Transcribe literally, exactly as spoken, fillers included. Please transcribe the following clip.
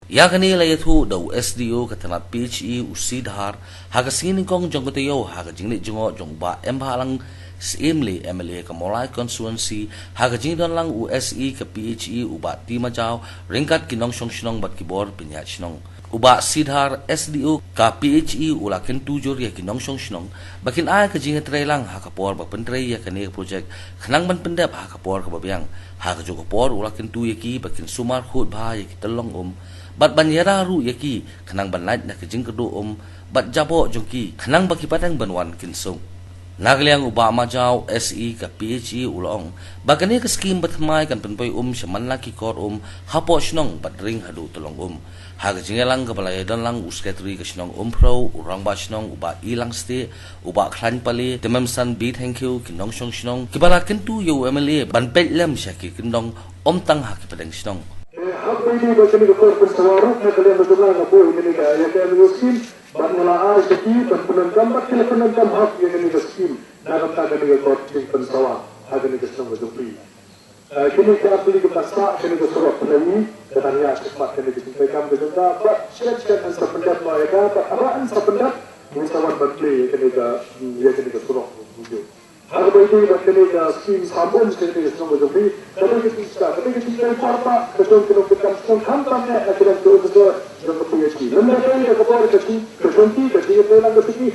Ïa kane la ïathuh da u S D O ka tnat P H E u Sidhar ha ka sngi nyngkong jong ka taïew ha ka jingleit jngoh jong u Bah M Bhalang Syiemlieh M L A ka Mawlai Constituency ha ka jingdon lang u S E ka P H E u Bah T Majaw ryngkat ki nongshong shnong bad ki bor pynïaid shnong. U Bah Sidhar S D O ka P H E u la kyntu jur ïa ki nongshong shnong ba kin ai ka jingïatreilang ha ka por ba pyntrei ïa kane ka projek khnang ban pyndep ha ka por kaba biang. Ha kajuh ka por u la kyntu ïa ki ba kin sumar khuid bha ïa ki tyllong um bad ban ïada ruh ïa ki khnang ban lait na ka jingkyrduh um bad jaboh jong ki khnang ba ki pateng ban wan kin suk. Na ka liang u Bah Majaw S E ka P H E u la ong ba kane ka skhim bathymmai kan pynpoi um sha man la ki kor um hapoh shnong bad ring haduh tyllong um. Ha ka jingïalang kaba la ïadon lang u Secretary ka shnong Umphrew, u Rangbah Shnong u Bah E Langstieh, u Bah Khlaiñ Pale, Tymmen Basan B Thangkhiew, ki nongshong shnong kiba la kyntu ïa u M L A ban peit lem sha ki kyndong, ym tang ha ki pdeng shnong. Hap ban ïa ba kane ka por pynsawa ruh na ka liang ka jong nga, nga buh ïa kane ka, ïa ka M L A skhim bad nga la ai sha ki ban pyndonkam bad ki la pyndonkam hok ïa kane ka skhim na ka bynta kane ka kor jingpynsawa ha kane ka shnong ka jong phi. Eh, kine ki artylli ki basa kane ka surok, phi la ïohi ka dang ïaid shakhmat kane ka jingtrei kam ka jong ka, bad shet shet yn sa pyndep noh ïa ka, bad haba yn sa pyndep ngin sa wan ban plie ïa kane ka, ïa kane ka surok. Ha kaba ïadei bad kane ka skhim sam um sha kane ka shnong ka jong phi, kata ka jingshai, kata ka jingtrei bor bad ka jong ki nongtrei kam shnong, khamtam eh na ki nongtrei officer jong ka P H E. Lymda dei da ka bor ka jong, ka jong ki, ka jingïatreilang ka jong ki,